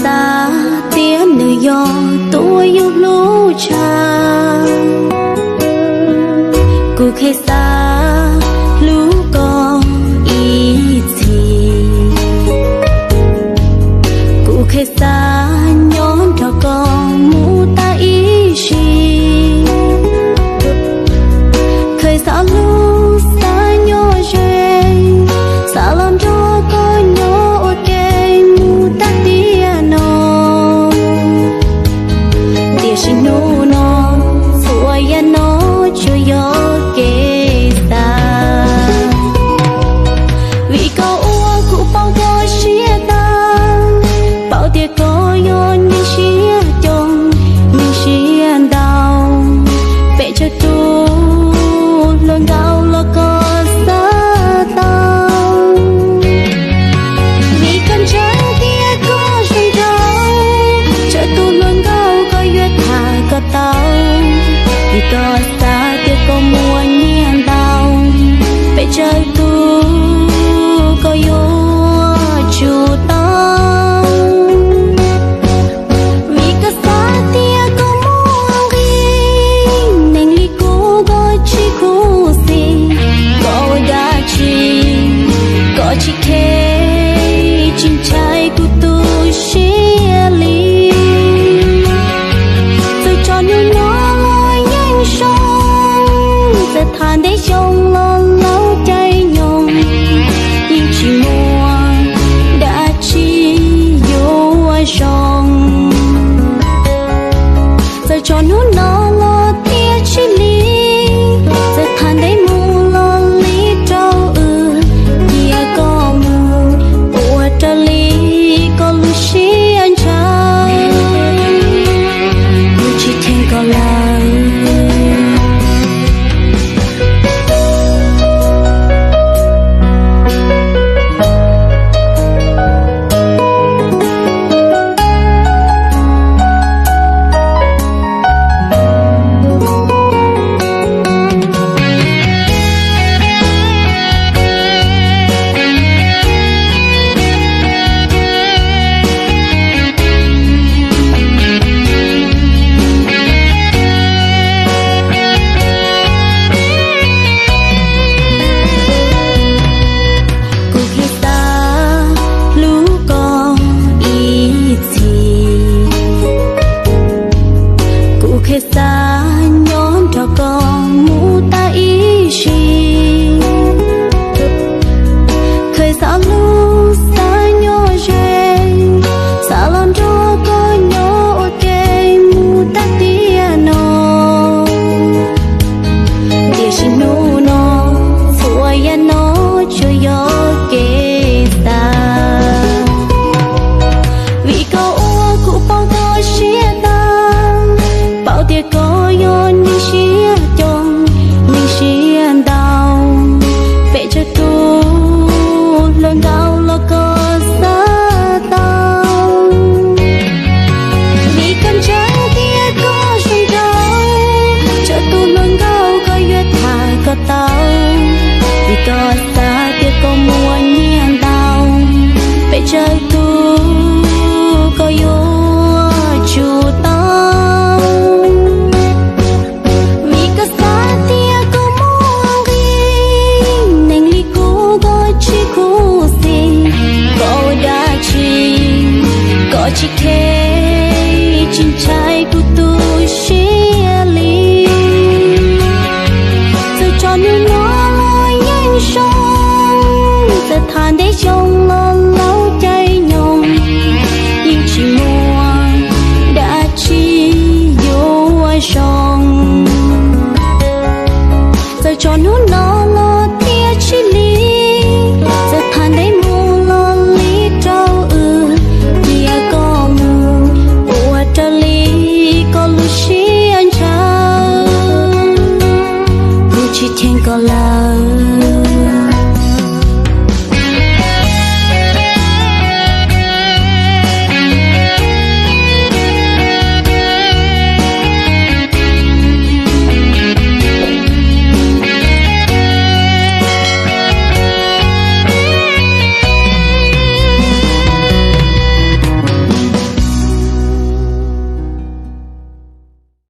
Xav tias nws yog tus uas yus hlub tshaj. Kuv kheev xav hlub koj ib txhis. Kuv kheev xav nyob nrog koj mus tag ib sim. Kheev xav hlub xav nyob ze, xav los nrog koj nyob ua ke mus tag tiam no. Tiam sis hnub no, txhua yam no tsuas yog kev xav. Vim koj ua kuv poob koj siab tag, paub tias koj yog neeg siab coo, neeg siab ntau. Peb tsawg tus hluas nkauj los koj xav tau. Vim koj ntseeg tias koj zoo nraug, tsawg tus hluas nkauj koj yuav tham kom tau. Vim koj xav tias koj muaj nyiaj ntau, peb tsawg tus koj yuav tsum tau. Vim koj xav tias koj muaj nqis, neeg li kuv koj tsis khuv xim. Koj ua dab tsi koj tsis kheev, tsis ntshai kuv tu siab li. Txawm tso hnub no los yeej zoo, txawm tham ntev xyoo los laus caij nyoog, yeej tsis muaj dab tsi yuav zoo. Txawm tso hnub no los thiaj tsis lig, txawm tham ntev mus los li rau wb, cia koj mus ua raws li koj lub siab ntshaw, kuv tsis cheem koj lawm. Kuv kheev xav hlub koj ib txhis. Kuv kheev xav nyob nrog koj mus tag ib sim. Kheev xav hlub xav nyob ze, xav los nrog koj nyob ua ke mus tag tiam no. Tiam sis hnub no, txhua yam no tsuas yog kev xav. Vim koj ua kuv poob koj siab tag, paub tias koj yog neeg siab coo, neeg siab ntau. Peb tsawg tus hluas nkauj los koj xav tau. Vim koj ntseeg tias koj zoo nraug, tsawg tus hluas nkauj koj yuav tham kom tau. Vim koj xav tias koj muaj nyiaj ntau, peb tsawg tus koj yuav tsum tau. Vim koj xav tias koj muaj nqis, neeg li kuv koj tsis khuv xim. Koj ua dab tsi koj tsis kheev, tsis ntshai kuv tu siab li. Txawm tso hnub no los yeej zoo, txawm tham ntev xyoo los laus caij nyoog, yeej tsis muaj dab tsi yuav zoo. Txawm tso hnub no los thiaj tsis lig, txawm tham ntev mus los li rau wb, cia koj mus ua raws li koj lub siab ntshaw, kuv tsis cheem koj lawm.